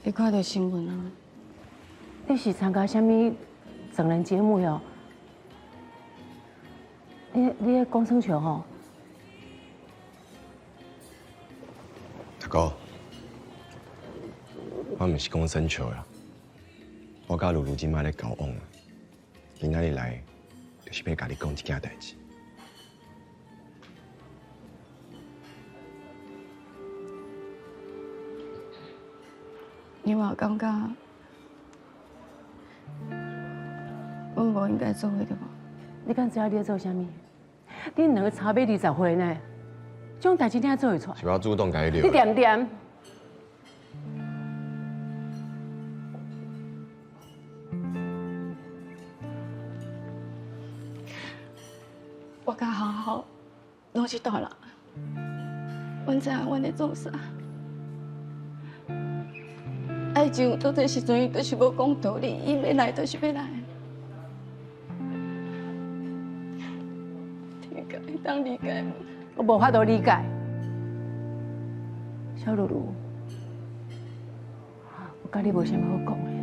你看著新聞啊？你是參加啥物整人節目喲？你咧講耍笑吼？大哥，我毋是講耍笑啦，我佮露露這擺咧交往，今仔日來就是欲共你講這件代誌。你嘛感覺，阮無應該做伙對無？你敢知影你咧做啥物？恁兩个差欲20歲呢，這種代誌你怎做會出來？是我主動共伊你撩。恬恬。我佮豪豪攏是大人，阮知影阮咧做啥。愛情到這時陣，伊就是無講道理，伊欲來就是欲來。天會當理解無？我無法度理解。小露露，我佮你無啥物好講的。